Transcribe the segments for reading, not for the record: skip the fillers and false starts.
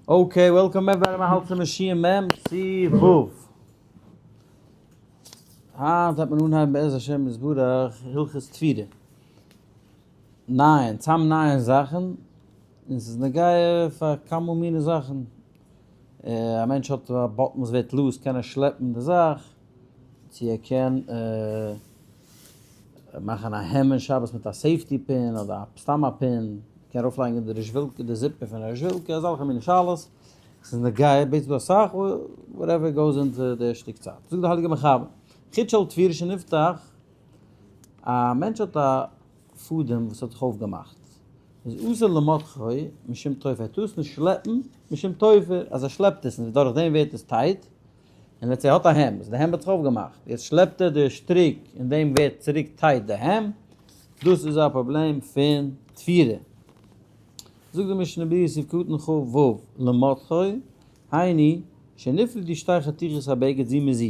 Okay, welcome back ביי מהאלט צום שיעור מ' צ ו. היינט וועט מען אנהייבן בעז השם יתברך הלכות תפירה. נייען, צאם נייען זאכן, און ס'איז נוגע פאר כמה מיני זאכן. א מענטש האט א button וואס ווערט loose קען ער שלעפן די זאך, צו ער קען מאכן א העם אין שבת מיט א safety pin אדער סתם א pin, קען ארויפלייגן די רעזשוועלקע די zipper פון א רעזשוועלקע, אזעלכע מיני שאלות, ס'איז נוגע בעצם דא אסאך whatever goes into די שטיק צייט. זאגט די הייליגע מחבר, חוט של תפירה שנפתח, א מענטש האט א פאדעם וואס האט זיך אויפגעמאכט, איז אסור למתחו משום תופר, ער טאר עס נישט שלעפן משום תופר, אז ער שלעפט עס און דורך דעם ווערט עס tight, און let's say ער האט א העמד, די העמד האט זיך אויפגעמאכט, יעצט שלעפט ער די שטריק און דעם ווערט צוריק tight די העמד, דאס איז א פראבלעם פון תפירה. זאגט די משנה ברורה סעיף קטן כ ו, למתחו, היינו, שנפרדו שתי חתיכות הבגד זו מזו,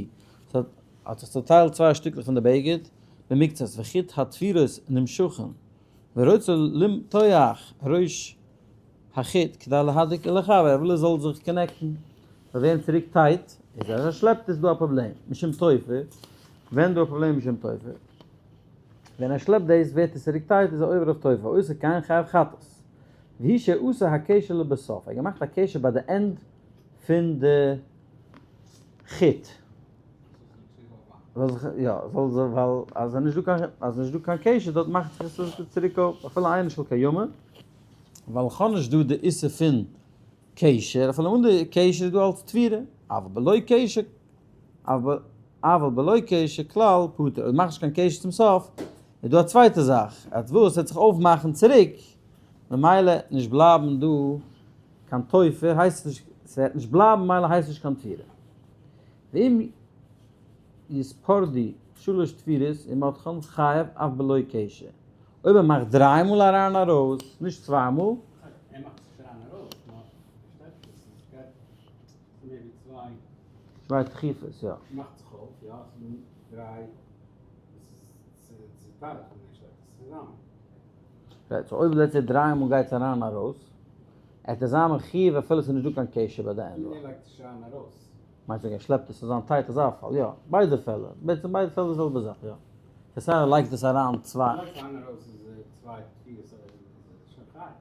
ס'האט זיך צוטיילט צוויי שטיקלעך פון די בגד, במקצת וחוט התפירות נמשכין, ורוצה למתוח ראש החוט כדי להדק ולחבר, ער וויל עס זאל זיך connect ן, זאל ווערן צוריק tight, איז אז ער שלעפט איז דא א פראבלעם, משום תופר, ווען דא א פראבלעם משום תופר, ווען ער שלעפט דאס ווערט עס צוריק tight איז ער עובר אויף תופר, עושה כן חייב חטאת. והוא שעשה הקשר לבסוף, ער האט געמאכט א קשר ביי די end פון די חוט. זאל זיך יא זאל זיך ווייל אז נישט דא קיין אז נישט דא קיין קשר דארט מאכט זיך עס צוריק אויף אפילו אינו של קיימא. ווייל איך האב נישט דא די איסור פון קשר, אפילו אן די קשר איז דא אלס תפירה, אבל בלא קשר, אבל בלא קשר כלל פטור, אויב מאכט נישט קיין קשר צום סוף, איז דא א צווייטע זאך, אז וואס וועט זיך אויפמאכן צוריק, ממילא נישט בלייבן דא קיין תופר, הייסט עס נישט, ס'וועט נישט בלייבן ממילא הייסט נישט קיין תפירה. ואם יתפרדו שלש תפירות ומתחן חייב אף בלא קשר. אויב ער מאכט דריי מאל אריין ארויס, נישט צוויי מאל. ער מאכט נישט אריין ארויס, נאר פארשטייט זיך עס גייט מער ווי צוויי. צוויי תכיפות, יא. מאכט זיך אויף, יא, עס איז דא דריי, עס איז צוטיילט און ער שלעפט עס צוזאמען. Right, so אויב let's say דריי מאל גייט עס אריין ארויס, עט ער זיין מחיוב אפילו עס איז נישט דא קיין קשר ביי די ענדע. ער לייגט עס אריין ארויס. מיינסט ווען ער שלעפט עס צו זיין tight אזא פאל, יא, ביידע פעלער, בעצם ביידע פעלער די זעלבע זאך, יא. עס איינער לייגט עס אריין צוויי. לייגט אריין ארויס איז צוויי תפירות אדער איז שוין חייב.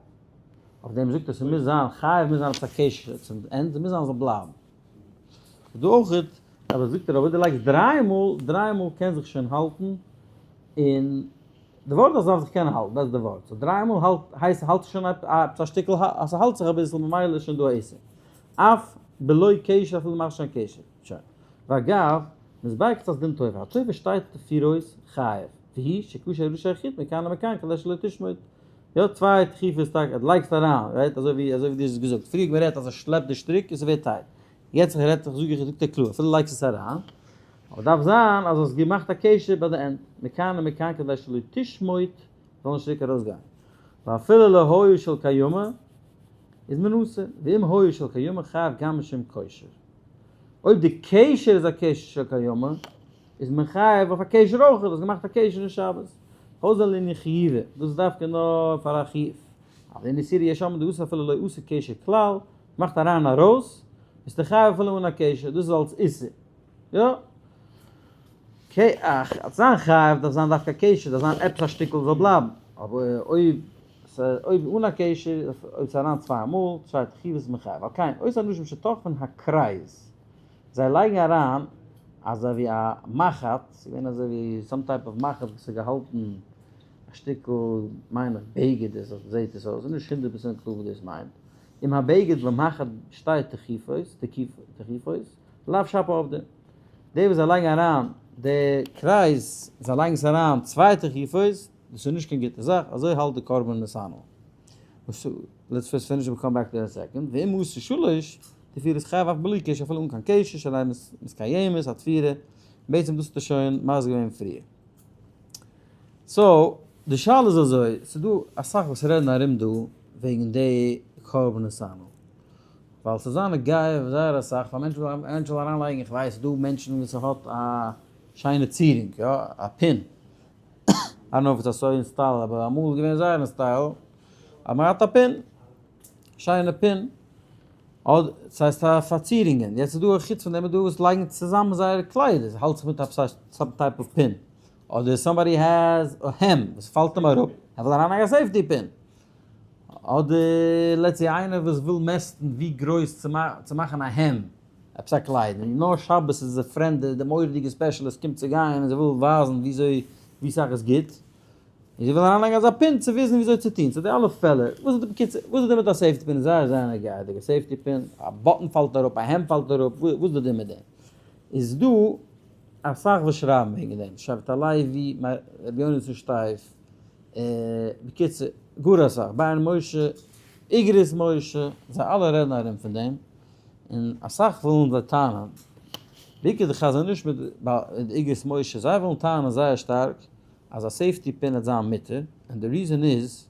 אויף דעם זאגט ער ס'מוז זיין חייב מוז זיין עפעס א קשר צום end ס'מוז זיין זאל בלייבן. דא אויך אבער זאגט ער אבער דו לייגסט דריי מאל דריי מאל קען זיך שוין האלטן און די ווארט אז דארף זיך קענען האלטן דאס איז די ווארט so דריי מאל האלט הייסט האלט זיך שוין עפעס א שטיקל אז ס'האלט זיך אביסל ממילא איז שוין דא א איסור אף בלא קשר אפילו מאכסט שוין קשר שוין. ואגב, מזבח קצת דין תופר, התופר שתי תפירות חייב, והוא שקשר ראשי החוט מכאן ומכאן כדי שלא תשמוט, יא צוויי דחיפות טאקע, דו לייגסט אריין, right, אזוי ווי אזוי ווי דו האסט געזאגט, פריער האט מען גערעדט אז ער שלעפט די שטריק און ס'ווערט tight, יעצט איך רעדט זאג איך זאגט ער קלאר אפילו לייגסט עס אריין, אבער דארף זיין אז האסט געמאכט א קשר ביי די end, מכאן ומכאן כדי שלא תשמוט, זאל נישט צוריק ארויסגיין, ואפילו לא היו של קיימא איז מען אסור, ואם היו של קיימא חייב גם משום קושר. אויב די קשר איז א קשר של קיימא, איז מען חייב אויף א קשר אויך, האסט געמאכט א קשר אין שבת. כל זה לענין חיובא, דאס איז דווקא נאר פאר א חיוב. אבל לענין איסורא יש אומרים דאסור אפילו לא עשה קשר כלל, מאכט אריין ארויס, ביסטו חייב אפילו אן א קשר, דאס איז אלס איסור. יא. Okay, אך, אלס זיין חייב דארף זיין דווקא א קשר, דארף זיין עפעס א שטיקל זאל בלייבן. אבער אויב אויב אן א קשר, אויב ס'איז אריין צוויי מאל, צוויי תחיבות איז מחייב. על כן, אותן אנשים שתוחפין הכרייז, זיי לייגן אריין אזוי ווי א מחט, ס'איז געווען אזוי ווי some type of מחט וואס האט געהאלטן א שטיקל, מיין איך בגד איז אזוי זעהט עס אויס, נישט הונדערט פראצענט קלאר וואס דאס מיינט, עם הבגד במחט שתי תכיפות, תכיפות, לאו שפיר עובדין. די וואס זיי לייגן אריין די כרייז, זיי לייגן עס אריין צוויי תכיפות, דאס איז נישט קיין גוטע זאך, אזוי האלט די קרבן נתנאל. Let's first finish we'll come back to in a second. ואם עשה שלש תפירות חייב אף בלי קשר אפילו אן קיין קשר שהרי מתקיימת התפירה. בעצם דאס האט ער שוין מסביר געווען פריער. So, די שאלה איז אזוי, ס'איז דא אסאך וואס רעדן ארום דא וועגן די קרבן נתנאל. ווייל ס'איז זיין נוגע זייער אסאך פאר מענטשן, א מענטש זאל אריינלייגן, איך ווייס ס'איז דא מענטשן וואס ס'האט א שיינע צירונג, יא, א pin. I don't know if it's אזוי אין style אבער אמאל איז געווען זייער אין style אז מען האט א pin, שיינע pin. אדער ס'הייסט א פארצירונגען, יעצט איז דא חוץ פון דעם איז דא וואס לייגן צוזאמען זייערע קליידער, ס'האלט זיך מיט עפעס א some type of pin, אדער somebody has a העם וואס פאלט אים אראפ, ער וויל אריינלייגן א safety pin, אדער let's say איינער וואס וויל מעסטן ווי גרויס צו מאכן א hem, עפעס א קלייד, און נאר שבת איז די פרעמדע די מורא'דיגע specialist קומט צו גיין און זי וויל ווייזן וויאזוי ווי סאך איז גוט, און זי וויל אריינלייגן אזא pin צו וויסן וויאזוי צו טון, so די אלע פעלער, וואס איז די בקיצור, וואס איז די מיט א safety pin, זייער זייער נוגע'דיג, א safety pin, א button פאלט אראפ, א העמד פאלט אראפ, וואס איז די דין מיט דעם? איז דא אסאך וואס שרייבן וועגן דעם, שבט הלוי, רבי יונתן שטייף, בקיצור, גאר אסאך, באר משה, אגרות משה, זיי אלע רעדן ארום פון דעם, און אסאך ווילן זיי טענה'ן, בעיקר די חזון איש מיט די אגרות משה, זיי ווילן טענה'ן זייער שטארק אז א safety pin וועט זיין מותר, און די reason איז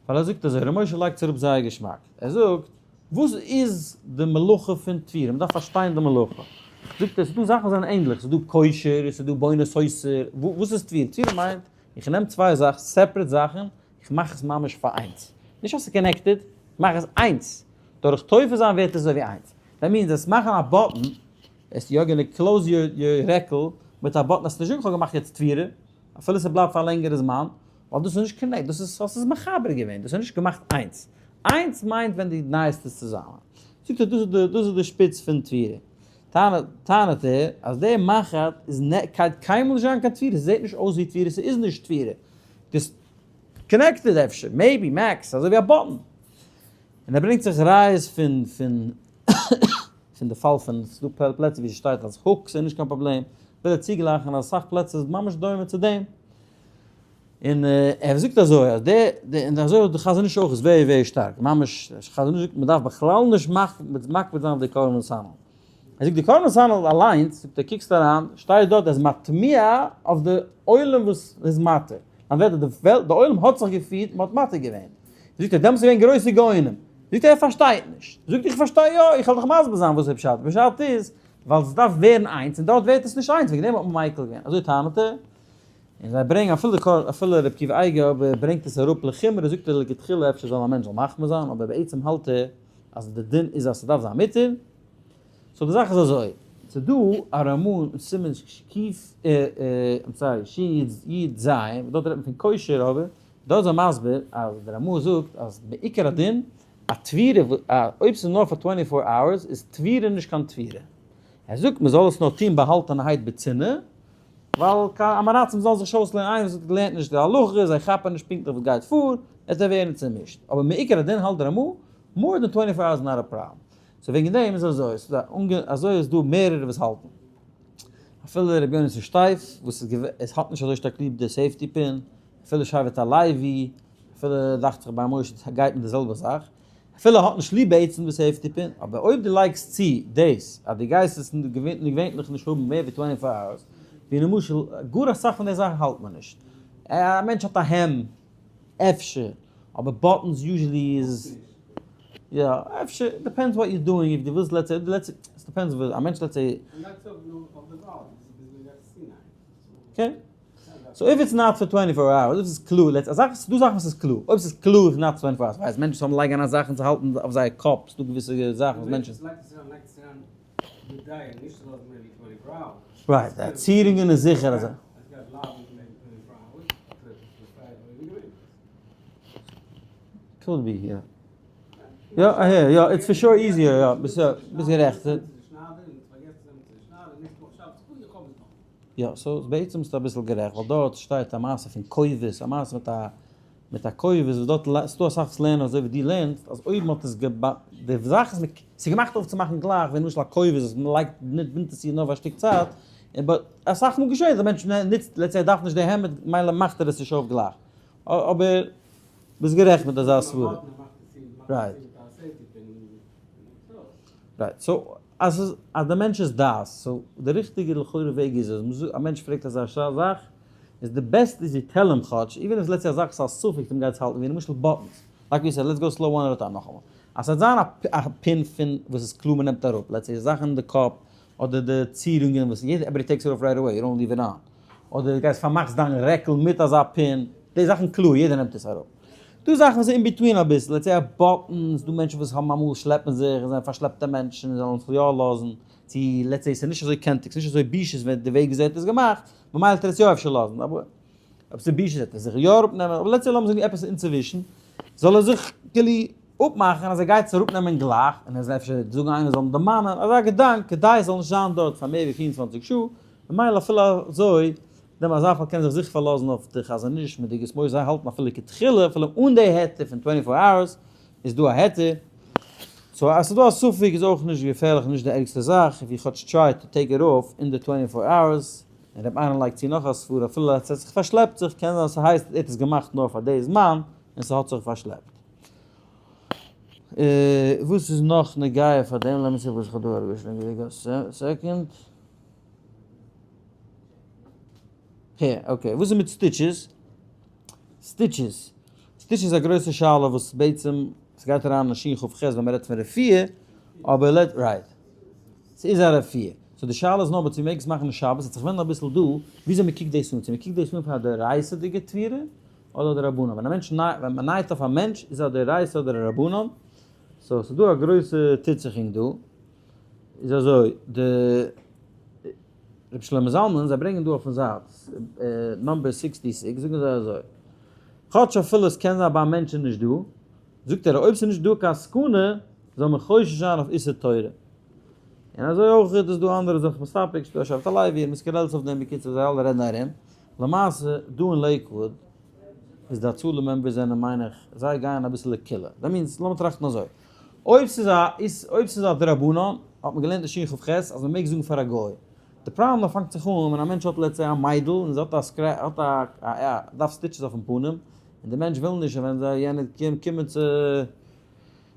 ווייל ער זאגט אזוי, ר' משה לייגט עס אראפ זייער געשמאק, ער זאגט וואס איז די מלאכה פון תפירה, מ'דארף פארשטיין די מלאכה, זאגט ער ס'איז דא זאכן וואס זענען ענדליך, ס'איז דא קושר, ס'איז דא בונה סותר, וואס איז תפירה? תפירה מיינט איך נעם צוויי זאכן, separate זאכן, איך מאך עס ממש פאר איינס, נישט אז ס'איז connected, איך מאך עס איינס, דורך תופר זיין ווערט עס אזוי ווי איינס, that means עס מאכן א button עס יא gonna close your רעקל מיט א button, האסט נישט געזאגט כ'האב געמאכט יעצט תפירה, אפילו ס'בלייבט פאר א לענגערע זמן, ווייל דאס איז נישט connect, דאס איז האסט עס מחבר געווען, דאס איז נישט געמאכט איינס, איינס מיינט ווען דו נייעסט עס צוזאמען. זאגט ער דאס איז די דאס איז די שפיץ פון תפירה. טענה'ט ער אז די מחט איז גייט קיינמאל נישט זיין קיין תפירה, ס'זעט נישט אויס ווי תפירה, ס'איז נישט תפירה. דאס connected אפשר, maybe, max, אזוי ווי א button. און ער ברענגט זיך ראיות פון פון פון די פאל פון ס'איז דא פלעצער ווי ס'שטייט אז hooks איז נישט קיין פראבלעם, וויל ער צוגלייכן אז אסאך פלעצער איז ממש דומה צו דעם. און ער זאגט אזוי אז די די און אזוי די חזון איש אויך איז very very שטארק, ממש חזון איש זאגט מ'דארף בכלל נישט מקפיד זיין אויף די קרן וסנל. ער זאגט די קרן וסנל אליינס, זאגט ער קוקסט אריין, שטייט דארט ער איז מתמיה אויף די עולם וואס איז מתיר. מיין ווערטער די וועלט די עולם האט זיך געפירט מ'האט מתיר געווען. זאגט ער דעמאלטס איז געווען גרויסע גאונים. זאגט ער ער פארשטייט נישט. זאגט איך פארשטיי יא, איך וועל דיך מסביר זיין וואס איז פשט. פשט איז ווייל עס דארף ווערן איינס און דארט ווערט עס נישט איינס וועגן דעם האט מען מיקל געווען. אזוי טענה'ט ער. און זיי ברענגען אפילו די קור אפילו ר' עקיבא אייגער אבער ער ברענגט עס אראפ לחומרא זאגט ער לכתחילה אפשר זאל א מענטש זאל מחמיר זיין אבער בעצם האלט ער אז די דין איז אז ס'דארף זיין מותר. so די זאך איז אזוי. ס'איז דא א רמ"א אין סימן ק I'm sorry, שין י ז, וואס דארט רעדט מען פון קושר אבער דארט איז ער מסביר אז די רמ"א זאגט אז בעיקר הדין א תפירה אויב ס'איז נאר פאר 24 hours איז תפירה נישט קיין תפירה. ער זאגט מ'זאל עס נאר טון באהאלטענערהייט בצנעה ווייל קיין עם הארצים זאלן זיך נישט אויסלערנען איינער וואס לערנט נישט די הלכה זיי כאפן נישט פונקטליך וואס גייט פאר עס וועט ווערן צומישט אבער מעיקר הדין האלט די רמ"א more than 24 hours not a problem. so וועגן דעם איז אזוי, ס'איז א אזוי איז דא מערערע וואס האלטן. אפילו רבי יונתן שטייף וואס איז געווע עס האט נישט אזוי שטארק ליב די safety pin, אפילו שבט הלוי, אפילו דאכט זיך ביי משה גייט מיט די זעלבע זאך, אפילו האט נישט ליב בעצם די safety pin, אבער אויב דו לייגסט צו דאס אז דו גייסט עס געווענליך נישט האבן מער ווי 24 hours, ווי למשל גאר אסאך פון די זאכן האלט מען נישט. א מענטש האט א העם, אפשר, אבער buttons usually איז יא, אפשר, depends what you doing, if דו ווילסט let's say, let's say, עס depends וואס, א מענטש let's say. okay. so if it's not for 24 hours, אויב ס'איז קלאר, let's, א זאך, ס'דא זאכן וואס איז קלאר, אויב ס'איז קלאר איז not 24 hours, ווייסט מענטשן האבן לייגן אריין זאכן צו האלטן אויף זייער קאפ, ס'דא געוויסע זאכן וואס מענטשן. right, די צירונגען איז זיכער אז. Could be, יא. יא, אהער, יא, it's for sure easier, יא, ביסט יא, ביסט גערעכט. יא, so בעצם ביסטו אביסל גערעכט, ווייל דארט שטייט א מעשה פון כובס, א מעשה מיט א, מיט א כובס, וואס דארט, ס'דא אסאך וואס לערנען אזוי ווי דו לערנסט, אז אויב מ'האט עס געבא, די זאך איז, ס'איז געמאכט אויפצומאכן גלייך, ווי למשל א כובס וואס מ'לייגט, בינדט עס צו נאר פאר א שטיק צייט, און but אסאך מאל געשעט אז א מענטש נוצט, let's say ער דארף נישט די העמד, מילא מאכט ער עס נישט אויף גלייך. אבער ביסט גערעכט מיט אזא סברה. right. Right. So אז ס'איז אז די מענטש איז דעת, so די ריכטיגע לכאורה וועג איז אז מ'זאגט א מענטש פרעגט אזא זאך, איז די best איז you tell אים כאטש, even if let's say א זאך איז א ספק צו מ'גייט עס האלטן, ווי למשל buttons, like we said let's go slow one at a time נאכאמאל, אז ס'וועט זיין א pin פון וואס איז קלאר מ'נעמט אראפ, let's say זאכן אין די קאפ, אדער די צירונגען וואס יעדער everybody takes it off right away, you don't leave it on. אדער דו גייסט פארמאכסט דיין רעקל מיט אזא pin, די זאכן קלאר יעדער נעמט עס אראפ. דא זאכן וואס איז in between אביסל, let's say א button, ס'דא מענטשן וואס האבן אמאל שלעפן זיך, זענען פארשלעפטע מענטשן, זאלן עס יא לאזן, צו let's say ס'איז נישט אזוי קענטיג, ס'איז נישט אזוי בושות ווען די וועג וויאזוי ער האט עס געמאכט, ממילא וועט ער עס יא אפשר לאזן, אבער אויב ס'איז בושות וועט ער זיך יא אראפנעמען, אבער let's say לאמיר זאגן עפעס אינצווישן, זאל ער זיך כאילו אפמאכן אז ער גייט עס אראפנעמען גלייך, און ער זאל אפשר זאגן איינער זאל אים דערמאנען, אזא געדאנק, כדי עס זאל נישט זיין דארט פאר מער ווי 24 שעה, ממילא אפילו אזוי, דעם אזא פאל קען זיך זיכער פארלאזן אויף די חזון איש מיט די געסמאויס, זיי האלטן אפילו לכתחילה, אפילו אן די היתר פון 24 hours, איז דא א היתר. so אז ס'איז דא א ספק איז אויך נישט געפערליך נישט די ערגסטע זאך, if you כאטש try to take it off אין די 24 hours, און רבי אהרן לייגט צו נאך א סברא אפילו אז ס'האט זיך פארשלעפט זיך, קען זיין ס'הייסט ער האט עס געמאכט נאר פאר די זמן און ס'האט זיך פארשלעפט. וואס איז נאך נוגע פאר דעם? לאמיר זען וואס איך האב דא אראפגעשריבן, give a second. Okay, וואס איז מיט stitches? Stitches. Stitches איז א גרויסע שאלה וואס בעצם ס'גייט אריין אין שין כף ח' ווען מ'רעדט פון רפואה, אבער let right. ס'איז א רפואה. So די שאלה איז נאר אבער צו מ'מעג עס מאכן אין שבת, ס'האט זיך ווענדן אביסל דא וויאזוי מ'קוקט דאס אן, צו מ'קוקט דאס אן פאר א דאורייתא'דיגע תפירה אדער דרבנן. ווען א מענטש נייט, ווען מ'נייט אויף א מענטש איז א דאורייתא אדער א רבנן. So ס'איז דא א גרויסע טוט-זיכונג דא. איז אזוי, די רבי שלמה זלמן, זיי ברענגען דא אויפן זייט number 66, זאגן זיי אזוי, כאטש אפילו עס קען זיין ביי א מענטש איז נישט דא, זאגט ער אויב ס'איז נישט דא קיין סכנה, זאל מען חושש זיין אויף איסור תורה. און אזוי אויך איז דא אנדערע זיך מסתפק, ס'דא א שבט הלוי און מ'סקרעלט אויף דעם, בקיצור זיי אלע רעדן ארום. למעשה דא אין לעיקוואוד איז די הצלה members זענען מיין איך, זיי גייען אביסל לקולא. That means, לאמיר טראכטן אזוי, אויב ס'איז א אויב ס'איז א דרבנן, האט מען געלערנט אין שין כף ח' אז מ'מעג זאגן פאר א גוי. די פראבלעם פאנגט זיך אן ווען א מענטש האט let's say א מיידל און זי האט א scratch האט א א דארף stitches אויפן פנים, און די מענטש וויל נישט אז ווען זיי יענע קומען צו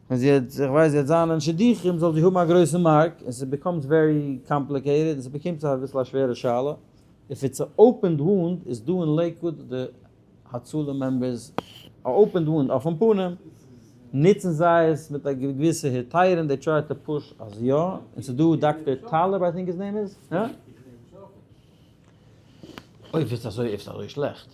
ווען זי וועט איך ווייס זי וועט זיין אין שידוכים זאל זי האבן א גרויסע mark, און ס' becomes very complicated און ס'באקומט זיך אביסל א שווערע שאלה. If it's a opened wound איז דא אין לעיקוואד די הצלה members א opened wound אויפן פנים, נוצן זיי עס מיט א געוויסע היתרים, they try to push אז יא, און ס'איז דא דאקטער טאלעב I think his name איז, הא? אויב איז אזוי איז אזוי שלעכט.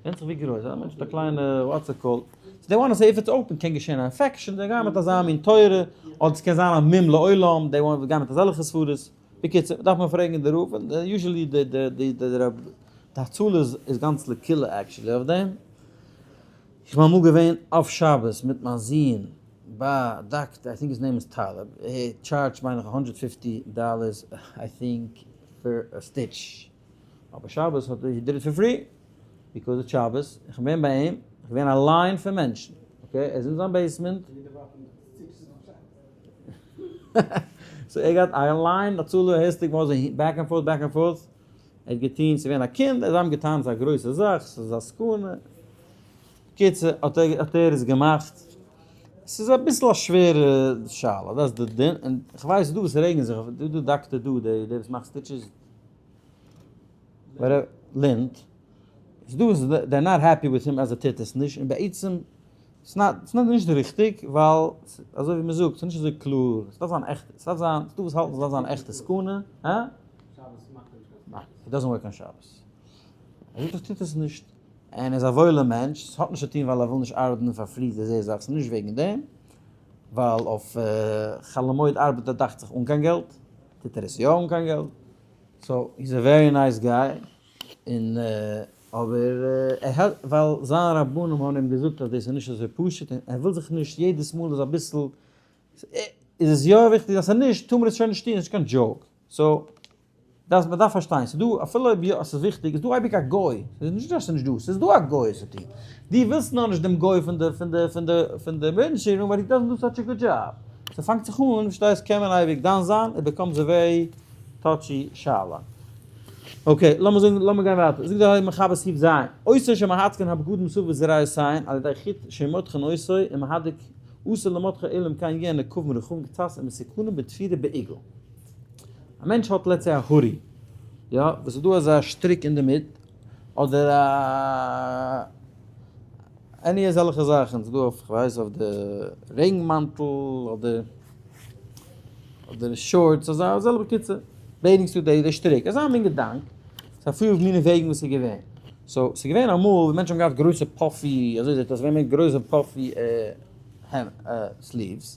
ווענדט זיך ווי גרויס, א מענטש מיט א קליינע what's it called, so they want say if it's open קען געשען א infection, זיי גייען מיט אזא מין תורה, אדער ס'קען זיין א מום לעולם, they want גיין מיט אזעלכע סברות, בקיצור, דארף מען פרעגן די רב, און usually די די די די רב די הצלה איז גאנץ לקולא actually אויף דעם. איך בין אמאל געווען אויף שבת מיט מיין זון ביי דאקטער, I think his name איז טאלעב, ער charge ט מיין איך 150 dollars I think פאר א stitch, אבער שבת האט ער he did it for free, because it's שבת, איך בין געווען ביי אים, איך געווען א line פון מענטשן, okay, ער איז אין זיין basement, so ער געהאט א line, הצלה העסטיג וואס back and forth back and forth, ער האט געטון, ס'איז געווען א קינד, זיי האבן געטענה'ט ס'איז א גרויסע זאך, ס'איז א סכנה, קיצור האט ער עס געמאכט, ס'איז אביסל א שווערע שאלה, דאס די דין, און כ'ווייס דא וואס רעגן זיך, דא דא דאקטער דא, דער וואס מאכט stitches, לינד, איז דא וואס they're not happy with him אז ער טוט עס נישט, און בעצם ס'איז נישט ריכטיג, ווייל אזוי ווי מ'זאגט, ס'איז נישט אזוי קלאר, ס'דארף זיין עכט, ס'דארף זיין, ס'דא וואס האלטן ס'דארף זיין עכטע סכנה, הא? שבת מאכט ער נישט קיין ניין, he doesn't work on שבת. ער זאגט איך טוט עס נישט, און ער איז א וואוילער מענטש, ס'האט נישט צו טון ווייל ער וויל נישט ארבעטן פאר free די זאך, ס'איז נישט וועגן דעם, ווייל אויף חול המועד ארבעט ער דאכט זיך אן קיין געלט, טוט ער עס יא אן קיין געלט, so he's a very nice guy, און אבער ער האט ווייל זיין רבנים האבן אים געזאגט אז דאס איז נישט אזוי פשוט און ער וויל זיך נישט יעדעס מאל איז אביסל איז עס יא וויכטיג אז ס'איז נישט טאר מען עס שוין נישט טון ס'איז נישט קיין joke so דאס מען דארף פארשטיין ס'איז דא אפילו אויב יא ס'איז וויכטיג איז דא אייביג א גוי ס'איז נישט אז ס'איז נישט דא ס'איז דא א גוי עס צו טון דו ווילסט נאר נישט דעם גוי פון די פון די פון די פון די emergency room ווייל he doesn't do such a good job ס'פאנגט זיך אן פארשטייסט קען מען אייביג דן זיין it becomes a very touchy שאלה. Okay, לאמיר זאגן, לאמיר גיין ווייטער. זאגט דער הייליגער מחבר סעיף ז', אותו שמהדקין הבגדים סביב זרעיותיהן על ידי חוט שמותחין אותו ומהדק אסור למתחו אלא אם כן יהיה נקבים רחבים קצת ומסוכנים בתפירה בעיגול. א מענטש האט let's say א hoodie, יא, וואס איז דא אזא שטריק אינדערמיט, אדער א any אזעלכע זאכן, ס'איז דא אויף, כ'ווייס, אויף די רעגן מאנטל, אדער. אדער shorts אזא אזעלכע בקיצור bathing suit די שטריק אזא מין געדאנק ס'איז א פיל מיני וועגן וואס איז געווען. So, ס'איז געווען אמאל ווי מענטשן האבן געהאט גרויסע puffy, אזוי זעט אויס, געווען מיט גרויסע puffy sleeves,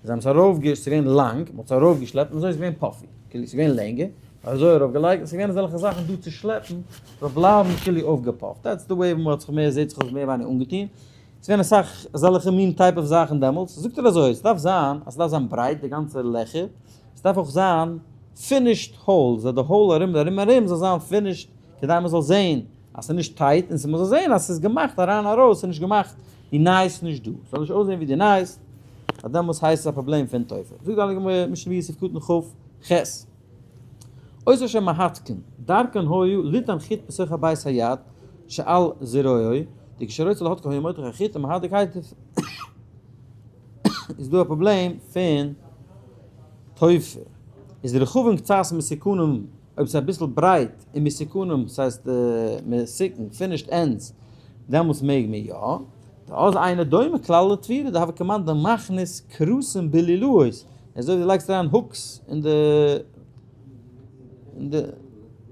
זיי האבן עס ארויפגע, ס'איז געווען לאנג, מ'האט עס ארויפגעשלעפט און אזוי איז געווען puffy, כאילו ס'איז געווען לענגער, אזוי ארויפגעלייגט, ס'איז געווען אזעלכע זאכן דא צו שלעפן, זאל בלייבן כאילו אויפגעפאפט, that's the way מ'האט זיך מער, זעט זיך אויס מער ווייניגער אנגעטון, ס'איז געווען אסאך אזעלכע מין type of זאכן דעמאלטס, זאגט ער אזוי, ס'דארף זיין אז ס'דארף זיין ברייט די גאנצע לעכער, ס'דארף אויך זיין finished holes, אז די hole ארום ארום ארום זאל זיין finished, כדי מ'זאל זען אז ס'איז נישט tight, און מ'זאל זען אז ס'איז געמאכט אריין ארויס, ס'איז נישט געמאכט די נייעס נישט דא, ס'זאל נישט אויסזען ווי די נייעס, אז דעמאלטס הייסט עס א פראבלעם פון תופר. זאגט די הייליגע גמרא, משנה יוסף קטן כ ח, אותו שמהדקין, דרכן היו ליתן חוט בתוך הבית היד שעל זרועו, דכשרוצה להדקו היה מותח החוט ומהדק היטב, איז דא א פראבלעם פון תופר, איז רחבים קצת מסוכנים, אויב ס'איז אביסל ברייט און מסוכנים, ס'הייסט מסוכן, finished ends, דעמאלטס מעג מען יא. דאז אינו דומה כלל לתפירה, דהוה כמאן דמכניס קרסים בלולאות, אזוי ווי דו לייגסט אריין hooks אין די אין די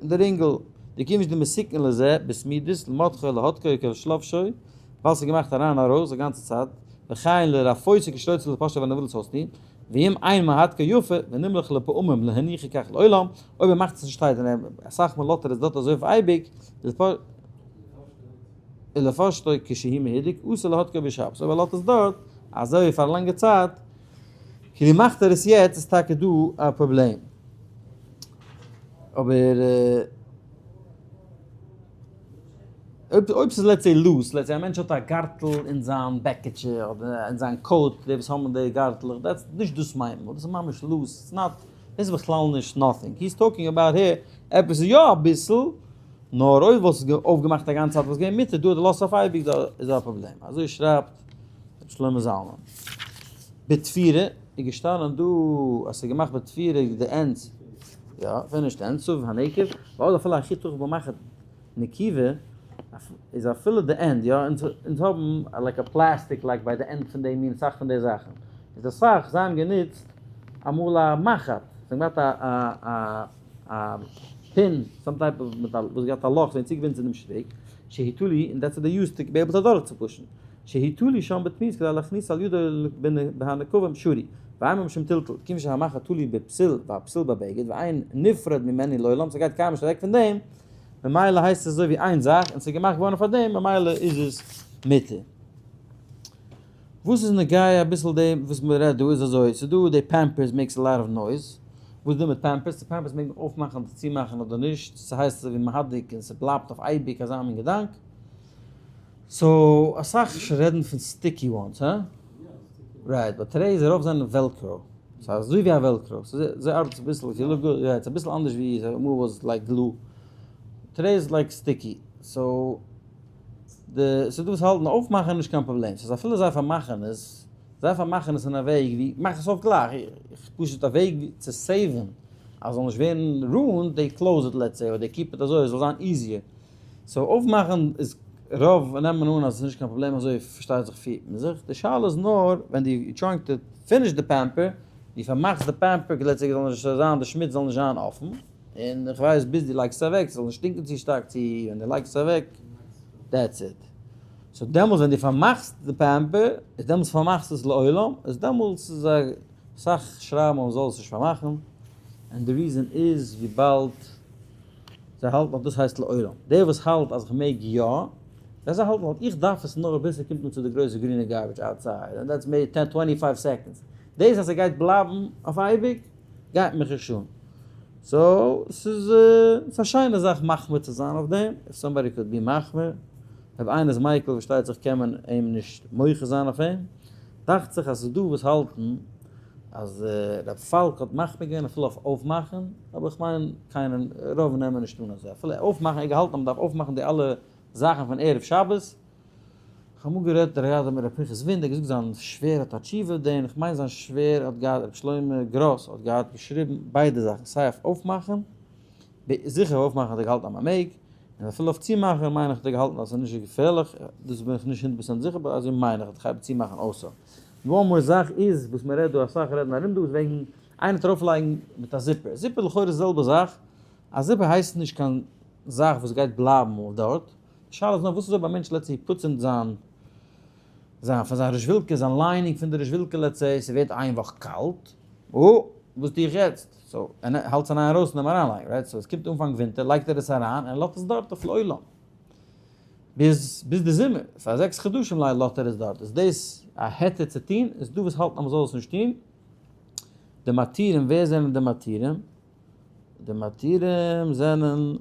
אין די רינגל, דכיון דמסוכן לזה בסמידות למתחו להדקו כשלבשו, ווייל ס'איז געמאכט אריין ארויס די גאנצע צייט, וכן לרפותו כשרוצה לפשטו ווען ער וויל עס אויסטון, ואם אין מהדקו יפה ונמלך לפעמים להניחו כך לעולם, אויב ער מאכט עס נישט tight און ער אסאך מאל לאזט ער עס דארט אזוי אויף אייביג, ולפשטו כשהוא מהודק אסור להדקו בשבת, אויב ער לאזט עס דארט אזוי פאר א לאנגע צייט, כאילו מאכט ער עס יעצט איז טאקע דא א פראבלעם. אבער אויב אויב ס'איז let's say loose, let's say א מענטש האט א גארטל אין זיין בעקיטשע אדער אין זיין coat, די וואס האבן די גארטלעך, that's נישט דאס מיינט מען, דאס איז ממש loose, it's not, דאס איז בכלל נישט nothing, he is talking about here, עפעס איז יא אביסל, נאר אויב וואלסט עס אויפגעמאכט א גאנצע צייט וואלסט געווען מותר, דא דו לאזט אויף אייביג דא איז דא א פראבלעם, אזוי שרייבט ר' שלמה זלמן. בתפירה איז געשטאנען דא אז ס'איז געמאכט בתפירה די ends, יא, finished ends, סביב הנקב, ועוד אפילו החיתוך במחט נקיבה איז אפילו די end, יא, אונז האבן like א פלעסטיק like ביי די end פון די מין סאך פון די זאכן, איז אסאך זיי האבן גענוצט אמאל א מחט, זיי האבן געהאט א א א pin, some type of מיט א וואס געהאט א לאך זיי צוגעבינדן צו דעם שטריק, שהי' תלוי, און that's what they used to be able אדורך צו פושן, שהי' תלוי שם בתמיס כדי להכניס על ידו בהנקבים שרי, ואין משום טלטול, כיוון שהמחט תלוי בפתיל והפתיל בבגד ואין נפרד ממנו לעולם, ס'גייט קיינמאל נישט אוועק פון דעם, ממילא הייסט עס אזוי ווי איין זאך און ס'איז געמאכט געווארן פאר דעם ממילא איז עס מותר. וואס איז נוגע אביסל דעם וואס מען רעדט דא איז אזוי, ס'איז דא די Pampers makes a lot of noise, וואס איז דא מיט Pampers? צו Pampers מעג מען אויפמאכן אדער צומאכן אדער נישט, ס'הייסט אזוי ווי מהדק און ס'בלייבט אויף אייביג אזא מין געדאנק, so אסאך רעדן פון sticky ones, הא? right, but trays רוב זענען Velcro, ס'איז אזוי ווי א Velcro, ס'איז אזוי ארבעט עס אביסל, if you look good, יא, ס'איז אביסל אנדערש ווי אמאל was like glue, tray איז like sticky, so די ס'איז דא וואס האלטן אויפמאכן איז נישט קיין פראבלעם, ס'איז אפילו זיי פארמאכן עס, זיי פארמאכן עס אין א וועג ווי, מאך עס אויף גלייך, איך פשוט א וועג צו save ן אז ס'זאל נישט ווערן ruined, they close it let's say, אדער they keep it אזוי עס זאל זיין easier. so אויפמאכן איז רוב נעמען אן אז עס איז נישט קיין פראבלעם אזוי פארשטייט זיך פירט מען זיך, די שאלה איז נאר ווען דו trying to finish די pamper, דו פארמאכסט די pamper כדי ס'זאל נישט זיין די שמוץ זאל נישט זיין אפן, און איך ווייס ביז דו לייגסט עס אוועק ס'זאל נישט שטינקען צו שטארק צו ווען דו לייגסט עס אוועק that's it. so דעמאלס ווען דו פארמאכסט די pamper איז דעמאלס פארמאכסטו עס לעולם, איז דעמאלס איז אסאך שרייבן אז מ'זאל עס נישט פארמאכן, און די reason איז וויבאלד זיי האלטן אז דאס הייסט לעולם. דער וואס האלט אז איך מעג יא, ווען זיי האלטן אז איך דארף עס נאר ביז ס'קומט אן צו די גרויסע גרינע garbage outside, and that's maybe ten twenty five seconds. דאס אז ס'גייט בלייבן אויף אייביג גייט מיך נישט אן. so ס'איז א שיינע זאך מחמיר צו זיין אויף דעם, if somebody could be מחמיר. אויב איינער איז מיקל פארשטייט זיך קען מען אים נישט מוחה זיין אויף אים. דאכט זיך אז ס'איז דא וואס האלטן אז רב פאלק האט מחמיר געווען אפילו אויף אויפמאכן, אבער איך מיין קיינער, רוב נעמען נישט אן אזוי, אפילו אויפמאכן, ער האט געהאלטן אז מ'דארף אויפמאכן די אלע זאכן פון ערב שבת, איך האב אמאל גערעדט דער מיט ר' פנחס ווינד, ער האט געזאגט זיין שווער האט א תשובה אויף דעם, איך מיין זיין שווער האט געהאט, ר' שלמה גראס האט געהאט געשריבן ביידע זאכן, סיי אויף אויפמאכן, זיכער אויף אויפמאכן האט ער געהאלטן אז מ'מעג, און אפילו אויף צומאכן מיין איך האט ער געהאלטן אז ס'איז נישט געפערליך, דאס בין איך נישט הונדערט פראצענט זיכער אבער אזוי מיין איך, איך הייב צומאכן אויסער. one more זאך איז וואס מען רעדט דא אסאך רעדן ארום דא איז וועגן איינער ארויף לייגן מיט א zipper, zipper לכאורה איז די זעלבע זאך, א zipper הייסט נישט קיין זאך וואס גייט בלייבן אויף דארט. שאלה איז נאר וואס איז אויב א מענטש let's say פוצט זיין זיין פון זיין רעזשווילקע, זיין lining פון די רעזשווילקע let's say, ס'ווערט איין וואך קאלט, או, וואס טו איך יעצט? so, ער האלט עס אריין ארויס און אים אריינלייגן, right? so עס קומט אנפאנג ווינטער לייגט ער עס אריין און לאזט עס דארט אויף לעולם. ביז ביז די זומער, פאר 6 חדשים לאזט ער עס דארט. איז דאס א היתר צו טון? איז דא וואס האלטן אז מ'זאל עס נישט טון? די מתירים, ווער זענען די מתירים? די מתירים זענען,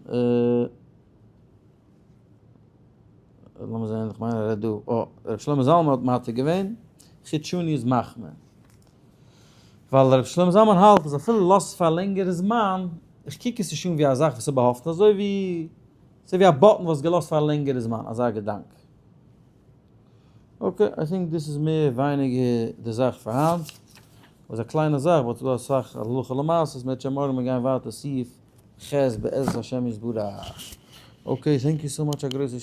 לאמיר זען, איך מיין ער רעדט דא, אה, ר' שלמה זלמן האט מתיר געווען, חוט שני איז מחמיר. ווייל ר' שלמה זלמן האלט אז אפילו לאזט פאר א לענגערע זמן, איך קוק עס נישט אן ווי א זאך וואס איז באהאפטן, אזוי ווי, אזוי ווי א button וואס געלאזט פאר א לענגערע זמן, אזא געדאנק. okay, I think דאס איז מער ווייניגער די זאך פאר היינט. וואס א קליינע זאך, but ס'דא אסאך הלכה למעשה, מ'וועט שוין מארגן גיין ווייטער סעיף ח' בעזרת השם יתברך. okay, thank you so much, א גרויסע.